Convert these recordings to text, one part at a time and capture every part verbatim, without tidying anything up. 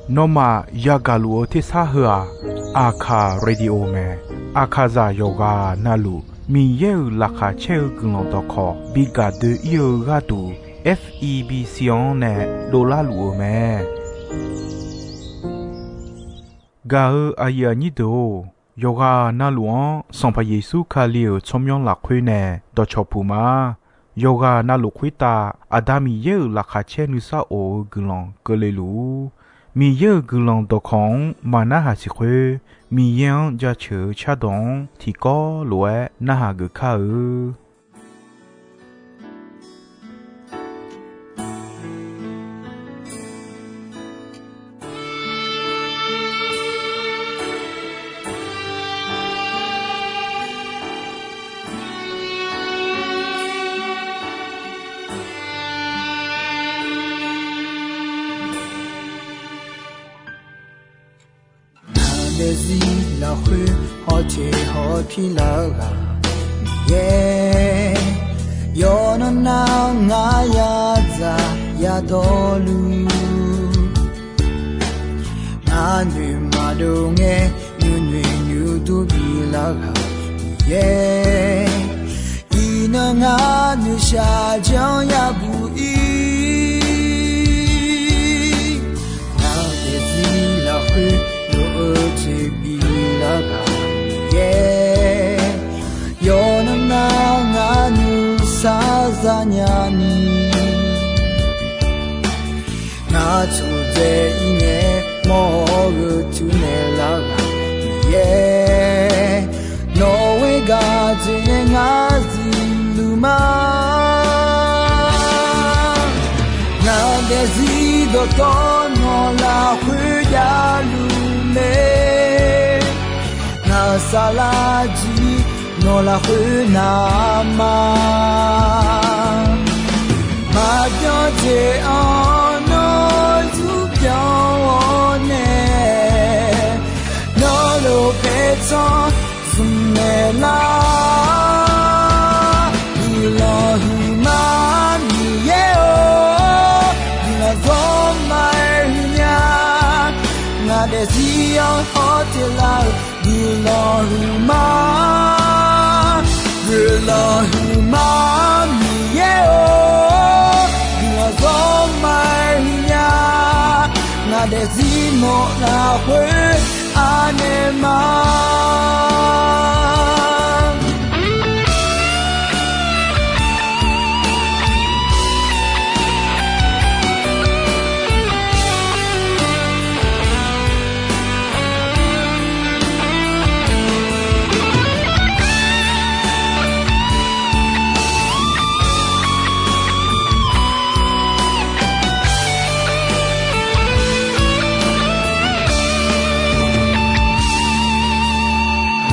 Nawmaf yagaq luf-eu tersar heu-aq, Aqkaq Radio mae. Aqkaqzaq yawqghaq navluf Miqyaer-euq laqkhaq caer-eu guiqlanq dawqkawq bi gaq doe-ir-eu gharduq, F E B C-anr nae dovlar luf-eu mae. Gaq-eu aqyuif aqnyir deuq-or, yawqghaq navluf-anr Sanqpaq Yeqsur Kali-euq tsawrmyanr lafkhoer nae dawqcawq puq ma. Yawqghaq navluf khoertav Aqda Miqyaer-euq laqkhaq caer nuisar of-eu guiqlanq keuvle luf-ur. Miqyaer-euq guiqlanq dawqkawq-anr maqnarhaq siq khoer, Miqyaer-anr jaceuq-eu cardawq-anr tiqkawv lof-aer narhaq geuf kar-eu. Ngaq daefzir lafkhoer hawteq hawpir lar-eu ghaq Miqyaer, yawqnan nar ngar yadzaq yadawrluf, ngar noeqmaqdov ngae nuinoeq nuidur bilar ghaq Miqyaer, iqnan ngar noeqshaq janr yabuq ir. Ngaq daefzir lafkhoer lof-eu jeq bilar ghaq Miqyaer, yawqnan nar ngar nuisar zanya ni, ngar tsofdzae ir ngae mawr-eu teunaeq lar ghaq Miqyaer, nawq-euq gaq jeq nae ngar zifluf ma. Ngaq daefzir dawqtawv nawq lafkhoer javluf mae. Ngaq saflar jir nawq lafkhoer navma, maqbyan jeq-anr nawr zurbyan-awr nae, nawr lof paertsanr zmqmaeq lar. Guiqlanq huiqma Miqyaer-or, guiqlanq zawrma-aer huiqnya. Ngaq daefzir-anr hawteq lar-eu guiqlanq huiqma, guiqlanq huiqma Miqyaer-or, guiqlanq zawrma-aer huiqnya. Ngaq daefzir nawq lafkhoer anaeq ma.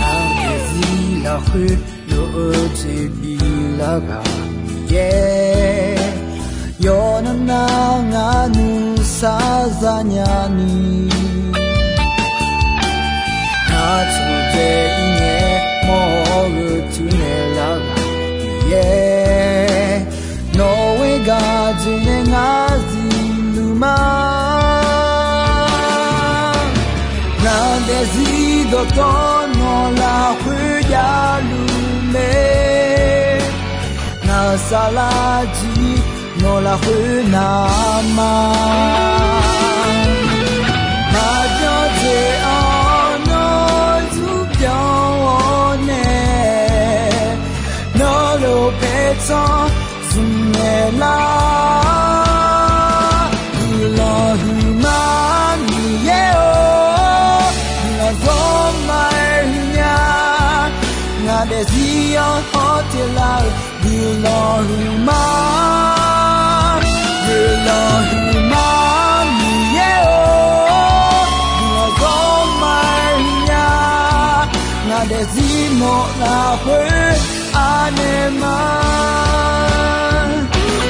Ngaq daefzir lafkhoer lof-eu jeq bilar ghaq Miqyaer, yawqnan nar ngar nuisar zanya ni, ngar tsofdzae ir ngae mawr-eu teunaeq lar ghaq Miqyaer, nawq-euq gaq jeq nae ngar zifluf ma. Ngaq daefzir dawqtawv nawq lafkhoer javluf mae. Ngaq saflar jir nawq lafkhoer navma, maqbyan jeq-anr nawr zurbyan-awr nae, nawr lof paertsanr zmqmaeq lar. Guiqlanq huiqma Miqyaer-or, guiqlanq zawrma-aer huiqnya. Ngaq daefzir-anr hawteq lar-eu guiqlanq huiqma, guiqlanq huiqma Miqyaer-or, guiqlanq zawrma-aer huiqnya. Ngaq daefzir nawq lafkhoer anaeq ma.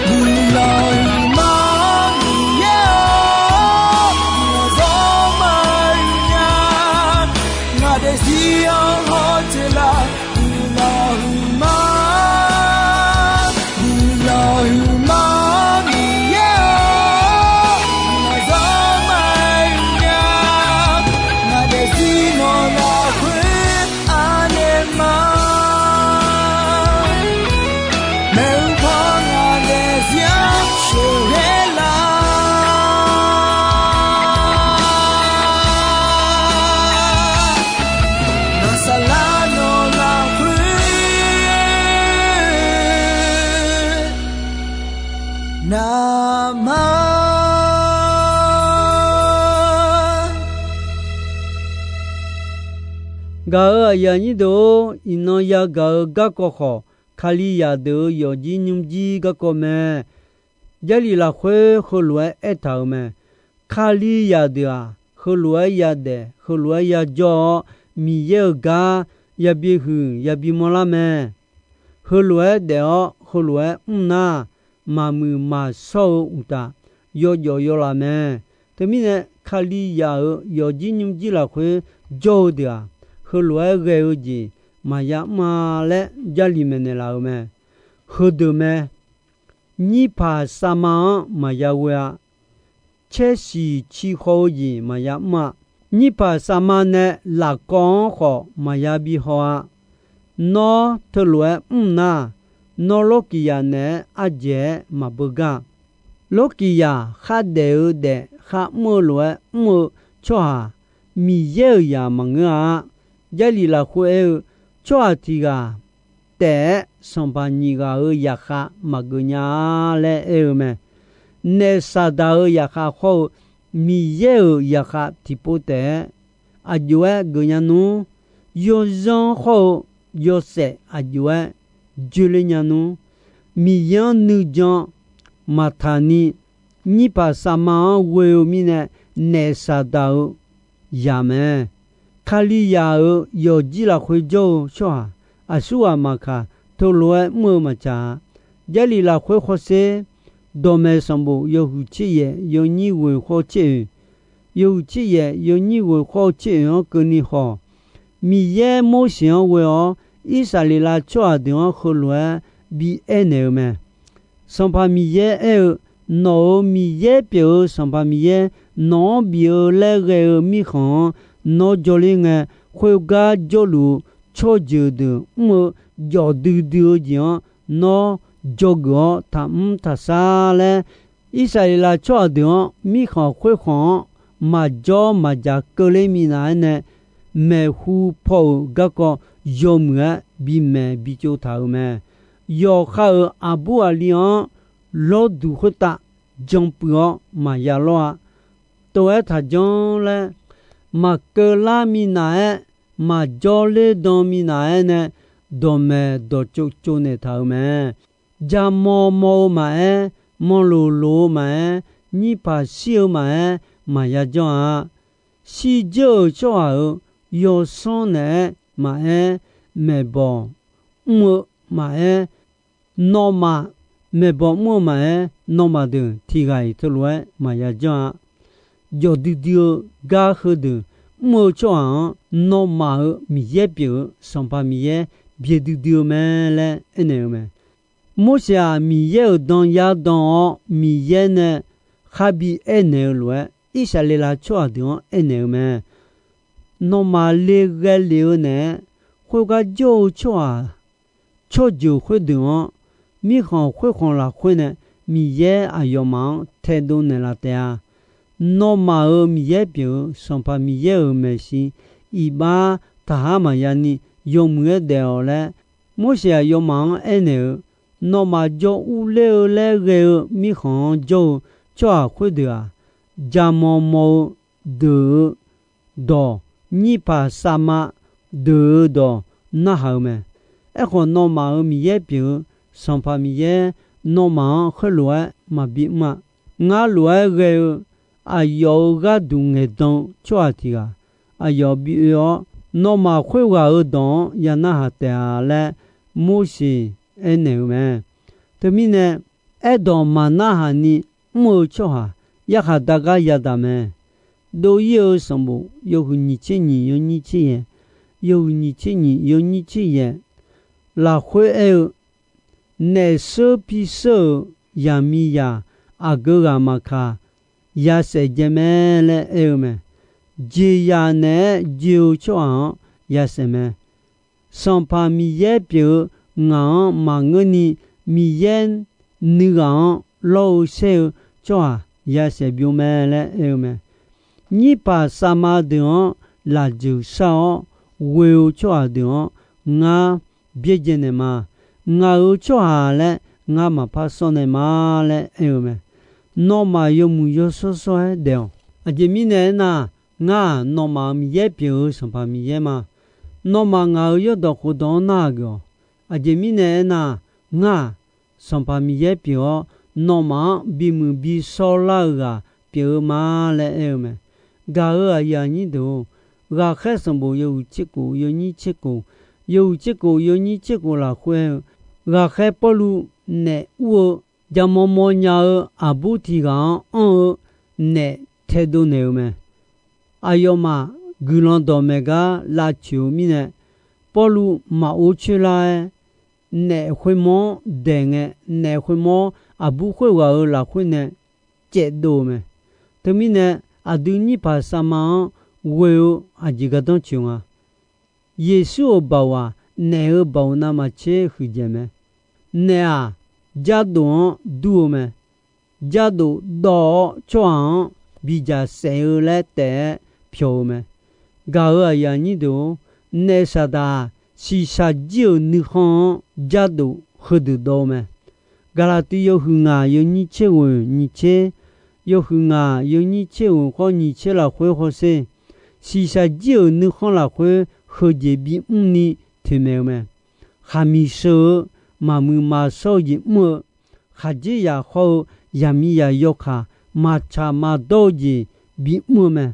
Guiqlanq huiqma Miqyaer-or, guiqlanq zawrma-aer huiqnya. Ngaq daefzir-anr hawteq lar-eu guiqlanq huiqma, guiqlanq huiqma Miqyaer-or, ma. Gaq-euq aqyuif aqnyir deuq-or, iqnan yagaq-eu garkawv khawf, Kalizaq deuq-euq yawfjir nymrjir garkawv mae. Jarlif lafkhoer heulof-aer aertaq-euq mae. Kalizaq deuq-aq, heulof-aer yadaef, heulof-aer yajawr-awr, Miqyaer-euq gar yabi huiq yabi manrlar mae. Heulof-aer daef-awr, heulof-aer mr nar, maqmuiq maqshawr-eu uqtaf, yawjawf yawlaf mae. Teumirnae, Kalizaq-euq yawfjir nymrjir lafkhoer jawr-eu deuq-aq, heulof-aer ghae-eu jeq maqya mr-a laer Jarlif maeqnaeq laf-euq mae. Heudeuq mae. Nyirpaq savma-anr maqya ghoe-a. Caer siq ci khaw-eu jeq maqya mr-a. Nyirpaq savma nae lafkawv-anr khawf maqya bi haw-a. Nawr teulof-aer mr nar, nawr lorkiqyaq naeq-aer ardzaeq-aer maqbeu gar. Lorkiqyaq khardaef-eu daef kharmr-eu lof-aer mr-eu tsawrhaq, Miqyaer-euq zaq maqngeur-a. Jarlif lafkhoer aer-eu, tsawrhaq tiq ghaq taef-aer sanqpaq nyiq ghaq-euq zaqkhav maqgeuf nya-a laer aer-eu mae. Naef Saqdaq-euq zaqkhav khawr-eu Miqyaer-euq zaqkhav tiqpov taef-aer aqjox-aer geuf nya nmr. Yawzanr khawr-eu yawshaef aqjox-aer joeler nya nmr. Miqyaer-anr nuijan maqtaq ni, nyirpaq savma-anr ghoe-eu mirnae, naef Saqdaq-euq zaq mae. Kalizaq-euq yawfjir lafkhoer jawr-eu tsawrhaq aqsurghaq maqkaq, teulof-aer mr-eu maqtsaq-a. Jarlif lafkhoer hawsher, dawqmaeq sanqbof yawhuiq tser yaef yawnyir ghoeq khawr tser oeq, yawhuiq tser yaef yawnyir ghoeq khawr tser oeq-anr keuvni haw. Miqyaer Morseq-anr ghoe-awr, Irsaqleqlav tsawrhaq deuq-anr heulof-aer bi aernaeq-eu mae. Sanqpaq Miqyaer aer-eu, nawq-euq Miqyaer pyeuf-eu Sanqpaq Miqyaer nawq-anr bif-eu laer ghae-eu mirkhanq-anr nawr jawrler ngae, khoergar jawrluf-eu tsawrjeuq deuq mr-eu jawf duidui-eu jeq-anr nawr dzawgeuf-awr taqmr taqshar laer, Irsaqleqlav tsawrhaq deuq-anr mirkhanq khoerkhanq-anr maqjawr maqjaq keuvler minav-aer nae maeqhu paw-euq garkawv yawmuiq-aer bimaeq bitsov taq-euq mae. Yawqha-euq aqbur aqli-anr lawrduq khoertav janpuiv-awr maqya lawr-a. Tov-aer taqjanr laer, maqkeuv lar minav-aer, maqjawr ler dan minav-aer nae dawqmaeq dawqtsov tsovnaeq taq-euq mae. Jaqmawr mawr-eu maqaer, manqloq loq-eu maqaer, nyirpaq shir-eu maqaer, maqya janr-a. Shirdzeur-euq tsawrhaq-euq yawsanr naeq-aer maqaer, maeqbawq mr-eu maqaer, nawmaf maeqbawq mr-eu maqaer, nawmaf deuq tiq ghaq-iq teulof-aer maqya janr-a. Jawq duidui-eu gar heudeuq mr-eu tsawrhaq-anr, nawmaf-euq Miqyaer pyeuf-eu Sanqpaq Miqyaer byae duidui-eu mae laer aernaeq-eu mae. Morseq-aq, Miqyaer-euq dan yar dan-awr, Miqyaer nae kharbi aernaeq-eu lof-aer, Irsaqleqlav tsawrhaq deuq-anr aernaeq-eu mae. Nawmaf le ghae lef-eu naeq-aer, khoergar jawr-eu tsawrhaq tsawrjeuq khoerdeuq-anr, mirkhanq khoerkhanq lafkhoer nae Miqyaer aqyawfmaf-anr taedov naeqlaf taef-a. Nawmaf-euq Miqyaer pyeuf-eu Sanqpaq Miqyaer-euq maeqshi iqbax taqhar maqya ni yawmuiq-aer daef-awq laer, Morseq aqyawfmaf-anr aernaeq-eu, nawmaf jawr urler-eu laer ghae-eu mirkhanq-anr jawr-eu tsawrhaq khoerdeuq-aq, jaqmawr mawr-eu deuq-eu dawq, nyirpaq savma deuq-eu dawq narhaq-eu mae. Aerkhawf, nawmaf-euq Miqyaer pyeuf-eu Sanqpaq Miqyaer nawmaf-anr khoerlof-aer maqbi mr-a. Ngar lof-aer ghae-eu aqyawf-euq gharduq ngaeqdan-eu tsawrhaq tiq ghaq aqyawf bi oe-awr, nawmaf khoerghaq-euq dawq-anr ya narhaq taef-a laer Morseq aernaeq-eu mae. Teumirnae, aerdawq maqnarhaq ni mr-eu tsawrhaq yarkhaq dar gar yadaq mae. Dov-ir-eu sanqbof yawhuiq nyiq tser nyiq yawnyir tser yaeq, yawhuiq nyiq tser nyiq yawnyir tser yaeq lafkhoer aer-eu, naef sheur pi sheur-euq zaqmiqzaq aqgeu ghaq maqkaq, yasaef jae mae laer aer-eu mae. Jeqzaq naeq-aer joe-eu tsawrhaq-anr yasaef mae. Sanqpaq Miqyaer pyeuf-eu ngaq-anr maqngeurni, Miqyaer nuighaq-anr lawr-eu saer-eu tsawrhaq yasaef byov mae laer aer-eu mae. Nyirpaq savma deuq-anr lafjeuq shar-awr ghoe-eu tsawrhaq deuq-anr ngar byaerdzae naeq ma. Ngaq-euq tsawrhaq laer ngar maqpar sawr nae ma laer aer-eu mae. Nawmaf yawmuiq yawshawr shawr-aer daef-awq. Aqjeq mirnae aernar, ngar-aq, nawmaf-euq Miqyaer pyeuf-eu Sanqpaq Miqyaer ma. Nawmaf ngaq-euq yawrdawq khofdawq-anr narhaq geuf-awq. Aqjeq mirnae aernar, ngar-aq, Sanqpaq Miqyaer pyeuf-awr, nawmaf-anr bimuiq bishawr lar-eu ghaq pyeuf-eu ma laer aer-eu mae. Gaq-euq aqyuif aqnyir deuq-or, ghaqkhaer sanqbof yawhuiq tserkhof yawnyir tserkhof, yawhuiq tserkhof yawnyir tserkhof lafkhoer-eu, ghaqkhaer Pawrluv naef ur-eu, jaqmawr mawrnya-eu aqbur tiq ghaq-anr anr-eu naef taedov naeq-eu mae. Aqyawfmaf guiqlanq dawqmaeq gar lavtsoeq-eu mirnae, Pawrluv maqor coerlar-aer, naef khoermawr-anr daeq ngae, naef khoermawr aqbur khoerghaq-euq lafkhoer nae caevdov-eu mae. Teumirnae, aqdui nyirpaq safma-anr ghoe-eu aqjeq gardanr tsoeq nga. Yeqsur-euq baoq-aq, naef-euq baoq navmaqtser huiqdzaeq mae. Naef-aq, jardof-anr dur-eu mae. Jardof dawv-awr tsawrhaq-anr bidzaq saef-eu laer taef-aer pyawq-eu mae. Gaq-euq aqyuif aqnyir deuq-or, naef saqdaq-aq, shiqshaq jir-euq nuikhanr-anr jardof heudeuq dawv-eu mae. Gaqlaqtiv yawhuiq ngaq yawnyir tser ghoeq nyiq tser, yawhuiq ngaq yawnyir tser ghoeq khawr nyiq tser lafkhoer hawsher, shiqshaq jir-euq nuikhanr lafkhoer heujeq bimr ni toeqmaeq-eu mae. Khaqmiq sheu-eu, maqmuiq maqshawr-eu jeq mr-eu, khaqdzerzaq hawr-eu, yaqmiqzaq yawkaq maqtsaq maqdawr-eu jeq bimr-eu mae.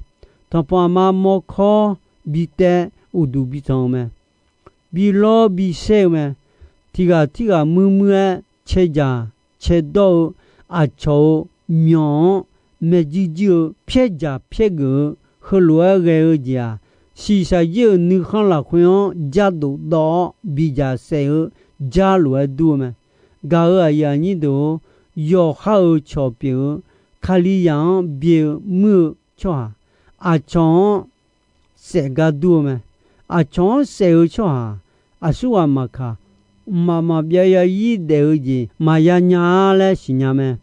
Tanqpanq aqma mawrkawr bitaev uqduq bitanq-eu mae. Bilawr bishaer-eu mae. Tiq ghaq tirghaq muir muir-aer caedzaq caedawr-eu, aqcawq-euq myanq-anr maeq juir juir-eu pyaerdzaq pyaergeuf-eu, heulof-aer ghae-eu jeq-aq, shiqshaq jir-euq nuikhanr lafkhoer-anr jardof dawv-awr bidzaq saef-eu jar lof-aer dur-eu mae. Gaq-euq aqyuif aqnyir deuq-or, yawqha-euq cawq pyeuf-eu, Kalizaq-anr byae-eu muir-eu tsawrhaq, aqcawq-anr saef gar dur-eu mae. Aqcawq-anr saef-eu tsawrhaq, aqsurghaq maqkaq, mqmaq maqbyav yarzir daef-eu jeq maqya nya-a laer siqnya mae.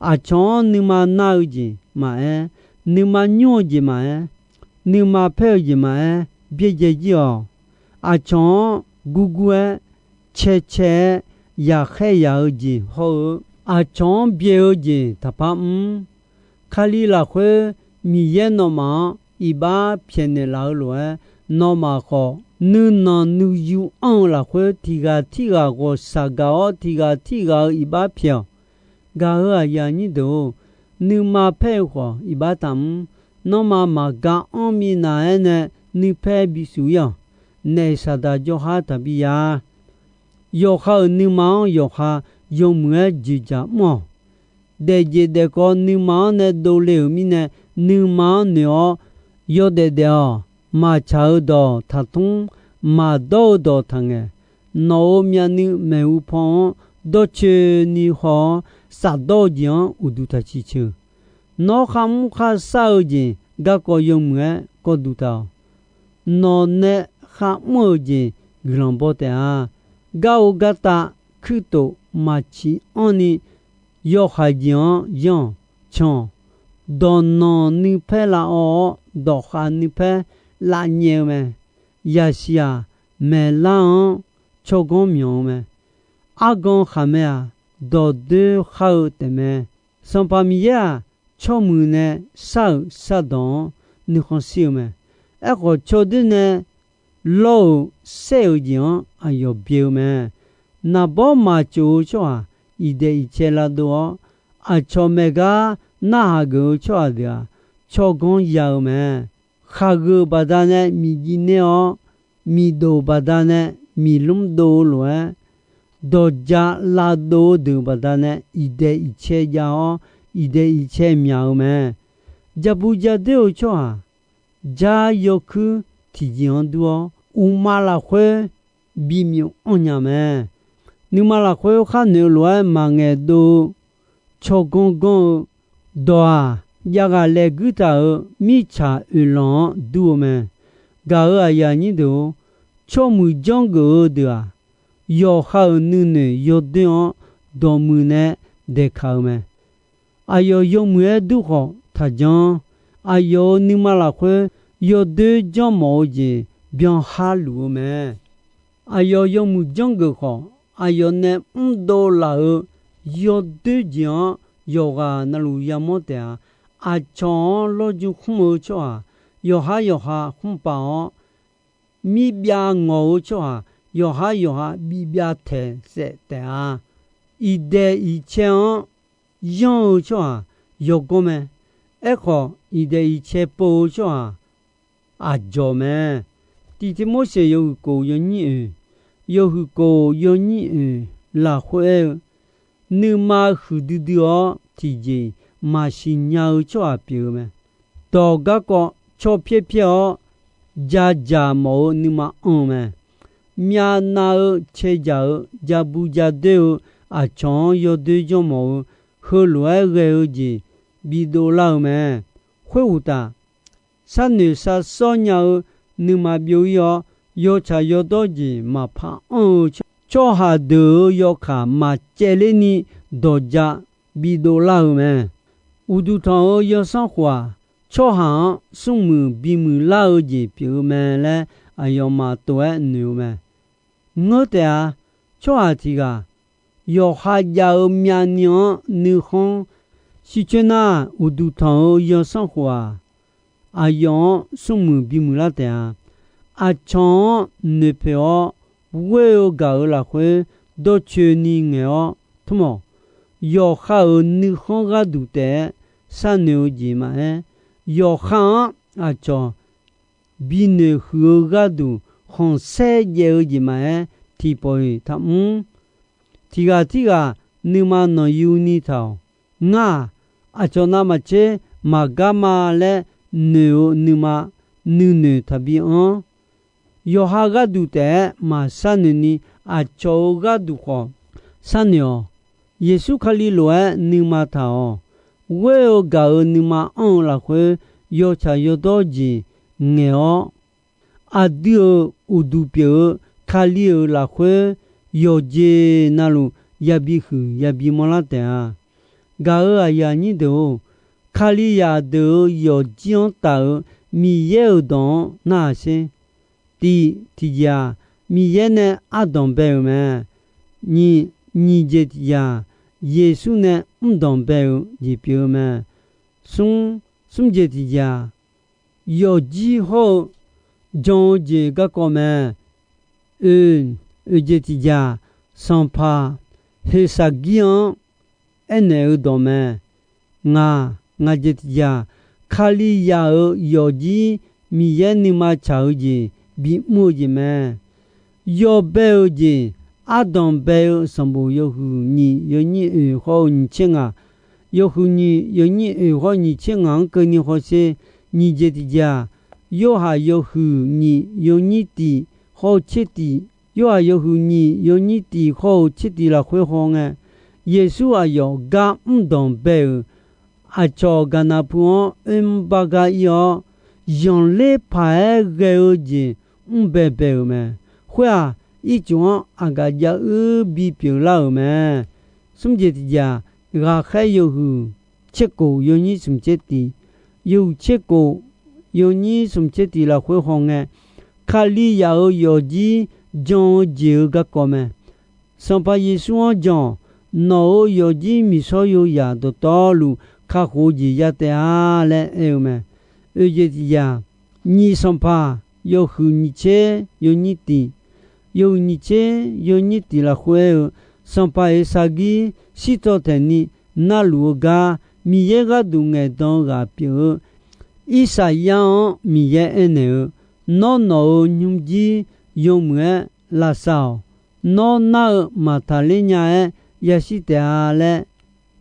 Aqcawq-anr nuima nar-eu jeq maqaer, nuima nymr-eu jeq maqaer, nuima paer-eu jeq maqaer, byaerdzae jir-awq. Aqcawq-anr gurgur-aer, cae cae-aer, yaqkhaer yaq-eu jeq hawr-eu, aqcawq-anr byae-eu jeq taqpar mr. Kali lafkhoer Miqyaer nawmaf-anr iqbax pyaeqnaeq laf-eu lof-aer, nawmaf khawf nuinanq nuiyu anr-eu lafkhoer tiq ghaq tirghaq ghawqshaq gaq-awr, tiq ghaq tirghaq-euq iqbax pyaeq-awq. Gaq-euq aqyuif aqnyir deuq-or, nuima paer-eu khawf iqbax taqmr. Nanrma maqga anr minav-aer nae nuipaer bishuf ir-awq. Naef saqdaq jawrhar taqbi ya. Yawqha-euq nuima-anr yawqha yawmuiq-aer jeqdzaq mr-awq. Daefjeq daefkawv nuima-anr nae dovle-euq mirnae, nuima-anr noeq-awr yawdaef daef-awq. Maqtsaq-eu dawq taqtmr, maqdawr-eu dawq taqngaeq. Nawq-euq myavnuiv maeqhu paw-anr dawrcoeni haw-awr, safdawr-eu jeq-anr uqduq taq ciqceuq. Nawr kharmr kharshar-eu jeq garkawv yawmuiq-aer kawvduq taq-awq. Nawq nae kharmr-euq jeq guiqlanq baw taef-a. Gar-eu gartav kuirtof maqciq anrni, yawhaiq jeq-anr yanr-awq, can-awq. Dawqnanq nuipaer lavawv-awr, dawqkhav nuipaer lavnyaev-eu mae. Yaqsiq-aq, maeqlar-anr tsawrganr myanq-eu mae. Argan khaqmae-aq, dawqdoer khar-eu taefmae. Sanqpaq Miqyaer-aq, tsawrmuiq nae shar-euq shardawq-anr nuikhanr shir-eu mae. Aerkhawf, tsawrdoer nae lawr-euq saer-euq jeq-anr aqyawf byae-eu mae. Naqbawr maqtsof-eu tsawrhaq iqdaeq iqcae lavdov-awr, aqcawq maeqgar narhaq geuf-eu tsawrhaq deuq-aq, tsawrganr ya-eu mae. Khaqgeuq baqdanae miqjiv ner-awr, miqdof baqdanae miqlmr dov-eu lof-aer, dawqja lavdov-eu deuq baqdanae iqdaeq iqcae jav-awr, iqdaeq iqcae myaq-eu mae. Jabu jadoer-eu tsawrhaq, jar yawkuir tiqjeq-anr dur-awr, uqma lafkhoer bimyuf anr nya mae. Nuima lafkhoer khar noeq-eu lof-aer maqngaeq dov-eu, tsawrganr ganr-eu, dawq-aq, javghaq laeguir taq-euq mirtsaq oeqlanq-anr dur-eu mae. Gaq-euq aqyuif aqnyir deuq-or, tsawrmuiq janrgeuf-eu deuq-aq, yawqha-euq nuinoeq yawdoer-anr dawqmuiq nae daeqkaq-eu mae. Aqyawf yawmuiq-aer dur khawf taqjanr. Aqyawf-euq nuima lafkhoer yawdoer janrmawf-eu jeq byanhar luf-eu mae. Aqyawf yawmuiq janrgeuf khawf, aqyawf nae mrdov laf-euq yawdoer jeq-anr yawqghaq navluf yamawr taef-a. Aqcawq-anr lawrju khmr-eu tsawrhaq yawqhar yawqha khmr paf-awr, mirbyav ngawq-eu tsawrhaq yawqhar yawqha bibyav taeq saef taef-a. Iqdaeq iqcae-anr yanr-eu tsawrhaq yawgawr mae. Aerkhawf, iqdaeq iqcae pov-eu tsawrhaq aqdzawq mae. Tiq Tiqmorseq yawhuiq kof yawnyir oeq, yawhuiq kof yawnyir oeq lafkhoer aer-eu, nuima huiqdui dui-awr tiqjeq-iq maqsiq nya-eu tsawrhaq pyeuf-eu mae. Dawq garkawv caw pyaer pyaer-awr, jadzaq mawf-eu nuima anr-eu mae. Myavnav-eu caedzaq-eu jabu jadoer-eu aqcawq-anr yawdoer janrmawf-eu, heulof-aer ghae-eu jeq bidov lar-eu mae. Khoeruqtaf, sharnoeq sharsawr nya-eu nuima byov-ir-awr, yawtsaq yawdawr jeq maqpar anr-eu tsawrhaq deuq-euq yawkaq maqcaevler ni dawqja bidov lar-eu mae. Uqduq tanq-euq yawsanr khof-aq, tsawrhaq-anr smrmuiq bimuiq lar-eu jeq pyeuf-eu mae laer aqyawfmaf tov-aer noeq-eu mae. Ngeur taef-a. Tsawrhaq tiq ghaq yawqha jav-eu myavni-anr nuikhanr shircoer nar, uqduq tanq-euq yawsanr khof-aq, aqyawf-anr smrmuiq bimuiq lar taef-a. Aqcawq-anr noeqpoeq-awr ghoer-eu gaq-euq lafkhoer dawrcoeni ngaeq-awr tmr-awq. Yawqha-euq nuikhanr gharduq taef-aer sharnoeq-eu jeq maqaer, yawqha-anr aqcawq binoeq huiq-eu gharduq khanqsaer jaev-eu jeq maqaer, tiqpawf-iq taqmr. Tiq ghaq tirghaq nuima nanqyuni taq-awq. Ngar-aq, aqcawq navmaqtser maqgar ma laer noeq-eu nuima nuinoeq taqbi anr. Yawqha gharduq taef-aer maqsharnoeq ni, aqcawq-euq gharduq khawf sharnoeq-awq. Yeqsur Kali lof-aer nuima taq-awq. Ghoer-eu gaq-euq nuima anr-eu lafkhoer yawtsaq yawdawr jeq ngaeq-awr, aqdui-euq uqduq pyeuf-eu Kali-euq lafkhoer yawqjeq navluf yabi huiq yabi mawrlar taef-a. Gaq-euq aqyuif aqnyir deuq-or, Kalizaq deuq-euq yawqjir-anr taf-euq Miqyaer-euq dawq-anr narhaq sher. Tif tiqjeq-aq, Miqyaer nae ardanq bae-euq mae. Nyiq, nyiq jeq tiqjeq-aq, Yeqsur nae mrdanq bae-eu jeq pyeuf-eu mae. Smr, smr jeq tiqjeq-aq, yawqjir hawr-eu jan-eu jeq garkawv mae. Oe, oeq jeq tiqjeq-aq, sanqpaq Heqsaqgir-anr aernaeq-eu dawq mae. Ngaq, ngaq jeq tiqjeq-aq, Kalizaq-euq yawqjir Miqyaer nuima tsaq-eu jeq bimr-eu jeq mae. Yawbae-eu jeq, ardanq bae-eu sanqbof yawhuiq nyiq yawnyir oeq hawr-eu nyiq tser ngaq, yawhuiq nyiq yawnyir oeq hawr nyiq tser ngaq-anr keuvni hawsher. Nyiq jeq tiqjeq-aq, Yorhaq yawhuiq nyiq yawnyir tiq hawr-eu tser tiq, Yorhaq yawhuiq nyiq yawnyir tiq hawr-eu tser tiq lafkhoer hawngae, Yeqsur aqyawf gar mrdanq bae-euq aqcawq gaqnaq pu-anr oermr bar gar ir-awr, zanqler paq-aer ghae-eu jeq mrbae bae-euq mae. Khoer-aq, ircuf-anr aqgaf jav uir bipyeuf lar-euq mae. Smr jeq tiqjeq-aq, ghaqkhaer yawhuiq tserkof yawnyir smq tser tiq, yawhuiq tserkof yawnyir smq tser tiq lafkhoer hawngae, Kalizaq-euq yawqjir jan-eu jeq-eu garkawv mae. Sanqpaq Yeqsur-anr jan-awq. Nawq-euq yawqjir miqshawr yawzaq dawqtawvluf kakhof-eu jeq ya taef-a laer aer-eu mae. Oeq jeq tiqjeq-aq, nyiq sanqpaq yawhuiq nyiq tser yawnyir tiq, yawhuiq nyiq tser yawnyir tiq lafkhoer aer-eu, sanqpaq Heqsaqgir shirtawv taeqni narluf-eu gar Miqyaer gharduq ngaeqdan-eu ghaq pyeuf-eu Irsaqyar-anr Miqyaer aernaeq-eu, Nawr, nawq-euq nymrjir yawmuiq-aer lavsav-awq. Nawr nar-eu maqtaqler nya-aer yashir taef-a laer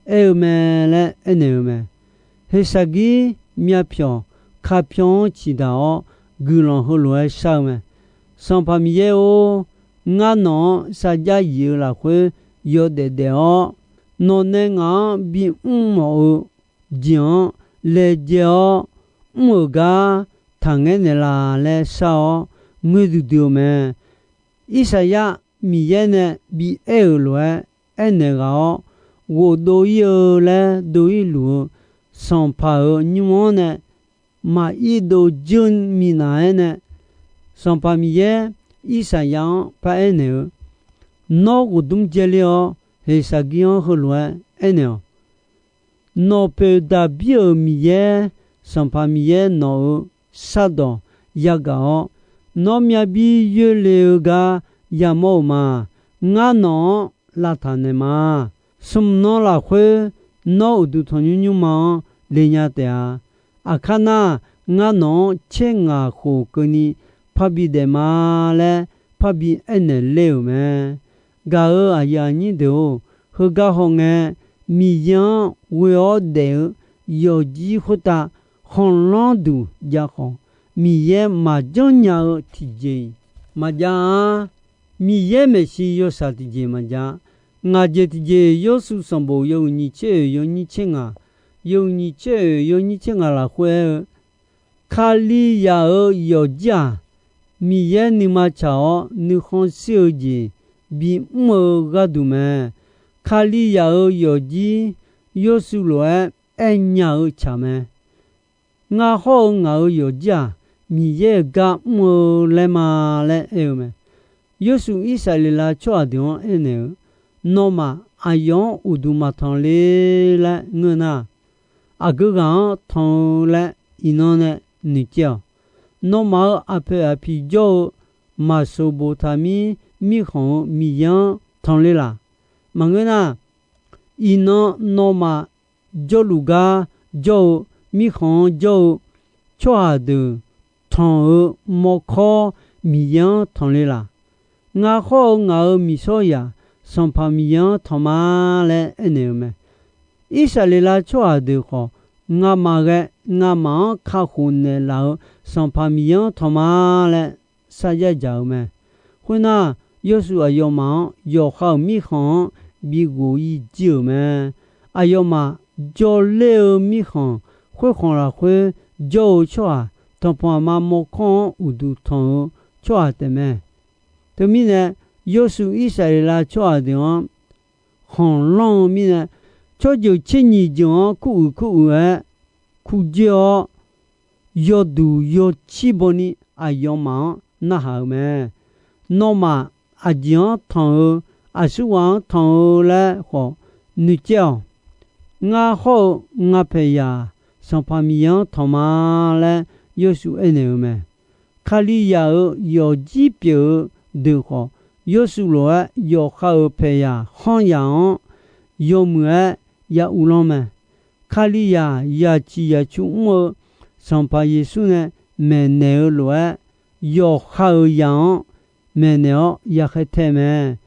aer-eu mae laer aernaeq-eu mae. Heqsaqgir myavpyawq kapyawq-anr ciqdaq-awr guiqlanq heulof-aer shar-eu mae. Sanqpaq Miqyaer-or, ngar nawq-anr sarjax yif-eu lafkhoer yawdaef daef-awr, nawq nae ngaq-anr bimr mawf-eu jeq-anr laejae-awr mr-euq gar taqngaer naeqlaf laer shar-awr ngoer duidui-eu mae. Irsaqyar Miqyaer nae bi aer-euq lof-aer aernaeq ghaq-awr, ghofdov ir-eu laer dov ir luf-eu sanqpaq-euq nymr-anr nae maq ir dov dzeur minav-aer nae, Sanqpaq Miqyaer Irsaqyar-anr paraer naeq-eu, Nawr ghofdmr dzaeler-awr, Heqsaqgir-anr heulof-aer aernaeq-awq. Nawq poeq Daqbir-euq Miqyaer, Sanqpaq Miqyaer nawq-euq shardawq yagaq-awr, nawr myavbir yoerle-eu gar yamawr-euq ma. Ngar nawq-anr lavtaq naeqma. Smq nan lafkhoer nawr uqduq tanqnymr nymrma-anr le nya taef-a. Aqkar nar, ngar nawq-anr tser ngaq khof keuvni parbi daef ma laer parbi aernaeq ler-euq mae. Gaq-euq aqyuif aqnyir deuq-or, heugar hawngae, Miqyaer-anr ghoe-awr daef-eu yawfjir khoertav khanqlanr duq jav khawf, Miqyaer maqjanr nya-eu tiqjeq-iq maqjav-a. Miqyaer maeqshi yawshaq tiqjeq maqjav. Ngaq jeq tiqjeq, Yawrshuv sanqbof yawhuiq nyiq tser oeq yawnyir tser ngaq, yawhuiq nyiq tser oeq yawnyir tser ngaq lafkhoer aer-eu, Kalizaq-euq yawfjir-aq, Miqyaer nuima tsaq-awr nuikhanr shir-eu jeq bimr-eu gharduq mae. Kalizaq-euq yawfjir Yawrshuv lof-aer aernya-eu tsaq mae. Ngar hawr-eu ngaq-euq yawfjir-aq, Miqyaer-euq gar mr-eu laer ma laer aer-eu mae. Yawrshuv Irsaqleqlav tsawrhaq deuq-anr aernaeq-eu, Nawmaf aqyawf-anr uqduq maqtanq le laer ngeur nar, aqgeu ghaq-anr tanq-eu laer iqnan nae noeqcaev-awq. Nawmaf-euq aqpoeq aqpiq jawr-eu maqsoq boftaq mir mirkhanq-euq Miqyaer-anr tanq le laq. Maqngeur nar, iqnan nawmaf jawrluf gar jawr-eu, mirkhanq-anr jawr-eu tsawrhaq deuq tanq-eu mawrkawr Miqyaer-anr tanq le laq. Ngar hawr-eu ngaq-euq miqsawrzaq Sanqpaq Miqyaer-anr tanq ma laer aernaeq-eu mae. Irsaqleqlav tsawrhaq deuq khawf, ngamaf ghae ngamaf-anr kakhof naeqlaf-euq Sanqpaq Miqyaer-anr tanq ma laer sarjax dzaq-eu mae. Khoernar, Yawrshuv aqyawfmaf-anr yawqha-euq mirkhanq-anr bi ghof-ir jir-euq mae. Aqyawfmaf jawrler-eu mirkhanq, khoerkhanq lafkhoer jawr-eu tsawrhaq, tanqpanq aqma mawrkawr-anr uqduq tanq-eu tsawrhaq taefmae. Teumirnae, Yawrshuv Irsaqleqlav tsawrhaq deuq-anr khanqlanr-eu mirnae, tsawrjeuq tser nyiq jeuq-anr kuruiq kuruiq-aer kurdzoer-awr, yawduq yawcir bawni aqyawfmaf-anr narhaq-eu mae. Nawmaf aqjeq-anr tanq-eu, aqsurghaq-anr tanq-eu laer khawf noeqcaev-awq. Ngar hawr-eu nga paeqyaq Sanqpaq Miqyaer-anr tanq ma laer Yawrshuv aernaeq-eu mae. Kalizaq-euq yawfjir pyeuf-eu deuq khawf, Yawrshuv lof-aer yawqha-euq paeqyaq khanryaq-anr yawmuiq-aer ya uvlanr mae. Kalizaq yaqciq yaqcu mr-eu Sanqpaq Yeqsur nae maeqnaeq-eu lof-aer, yawqha-euq zaq-anr maeqnaeq-awr ya khaer tae mae.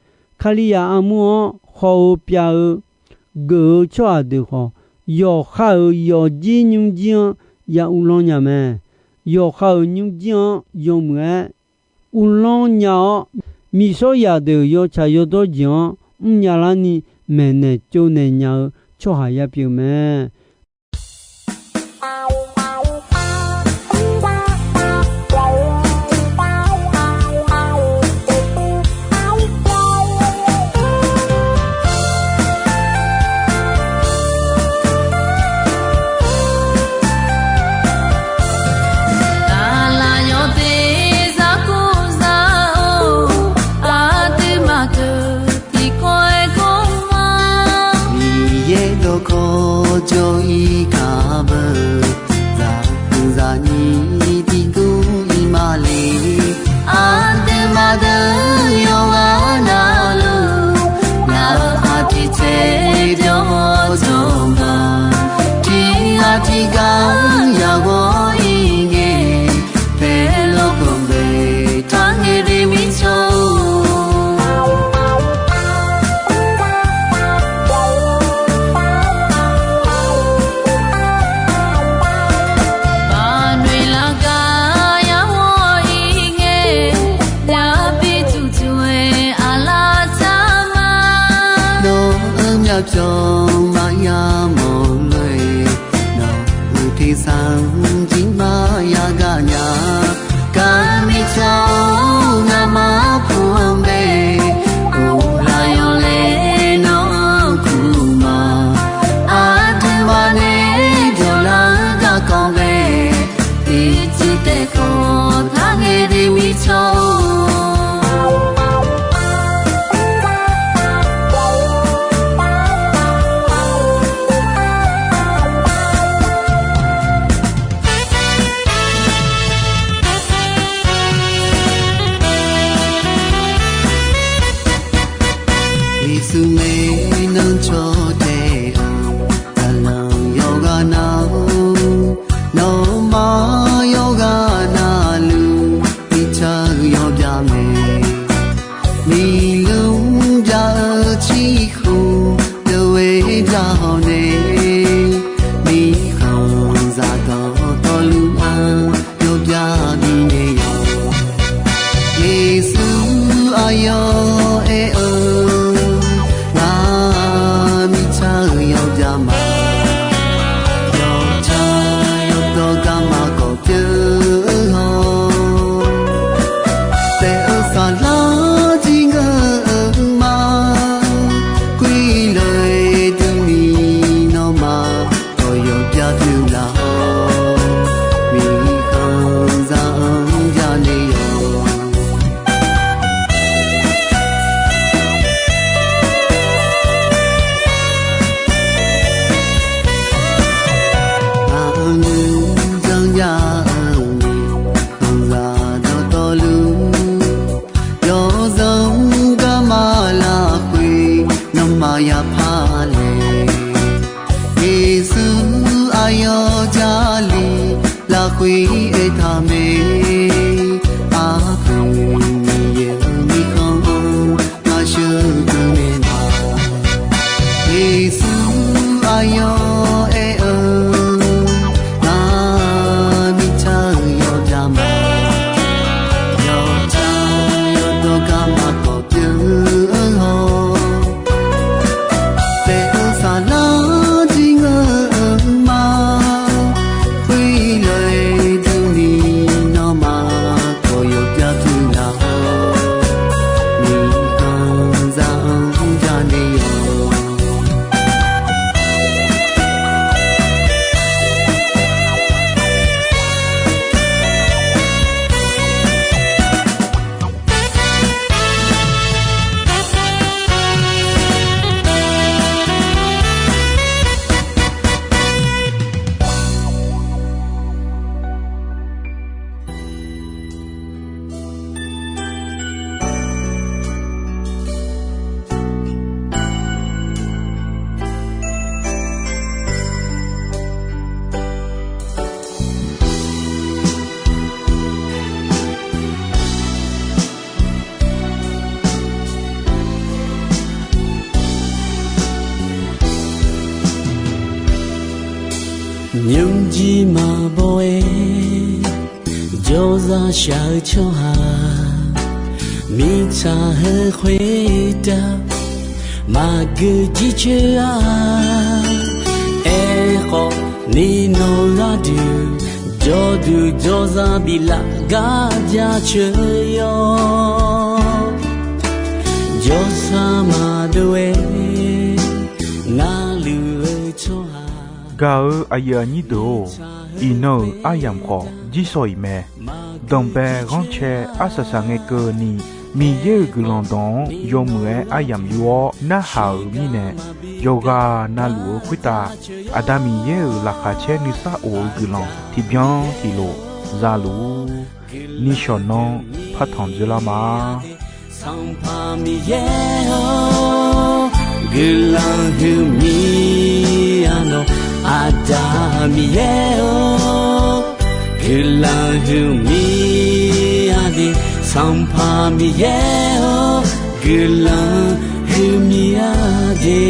Kalizaq armur-anr haw-eu pyav-eu geuf-eu tsawrhaq deuq khawf, yawqha-euq yawfjir nymrjir-anr ya uvlanr nya mae. Yawqha-euq nymrjir-anr yawmuiq-aer uvlanr nya-awr, miqsawrzaq deuq yawtsaq yawdawr jeq-anr mrnya larni maeqnaeq tsovnaeq nya-eu tsawrhaq ya pyeuf mae. Aqlaf yawteq zaqkhof zaq-or, aqduimaf deuq tiqkawv-aer kawr ma. Miqyaer dawqkawq jawr-ir kar beu, zaqkhof zaqnyir tiqdur-ir ma le. Aqduimaf deuq yawqghaq navluf, navluf aqtiq tser byawr-awr jawrgar, tiqghaq tiqghaq yaghawr-ir ngae, paerlof khanqbae taqngaeq de mirtsaq-or. Baqnoeq lafgar yar hawr-ir ngae, yabi tuqtuq-aer aqlaf tsaq ma. Nawq-euq myavpyawq maqya mawq lof-aer, nawq-euq tersar jir maqya gaq nya. Gar mirtsaq-or, ngamaf pu-anr bae, uvlaf yawlaeq nawr-anr kur ma. Aqduimaf nae jawrlar-eu garkawv bae, tiqcuiv taef khawf taqngaeq de mirtsaq-or. Jarlif lafkhoer aertaq mae, aqpoeq Miqyaer-euq mirkhanq-anr ngaq sheuqdui naeq ma. Yeqsur aqyawf aer-eu, ngar mirtsaq-euq yawqjaq ma. Yawqjaq yawqdawq garma kawq pyeuf-eu haw, taef-eu saflar jir ngeur-eu ma. Khoerlof-aer durni nawmaf kawq yawbyav tuv laf-awr, miqdanq zaq-anr jale-awq. Nymrjir maqbaw-aer jawrzaq shaq-eu tsawrhaq, mirtsaq heu khoertav maqgeu jircoer-a. Aerkhawf ni nawq gharduq jawrduq jawrzaq biflaf gar jaceuq-awr, jawrsar maqdov-aer navluf-eu tsawrhaq. Gaq-euq aqyuif aqnyir deuq-or, iqnan-euq aryamq khawf jirsawq iq mae. Danqbae ghanrcae arsaq saq ngae keuvni, Miqyaer-euq guiqlanq dawq-anr yawmuiq-aer aryamq yur-awr narhaq-euq mirnae, yawqghaq navluf-eu khoertav Aqda Miqyaer-euq laqkhaq caer nuisar of-eu guiqlanq tiqbyan tiqlof za luf-ur. Nishawq nanr partanq dzoerlar ma. Sanqpaq Miqyaer-or, guiqlanq huiqmir-a nawq. Aqda Miqyaer-or, guiqlanq huiqmir-a de. Sanqpaq Miqyaer-or, guiqlanq huiqmir-a de.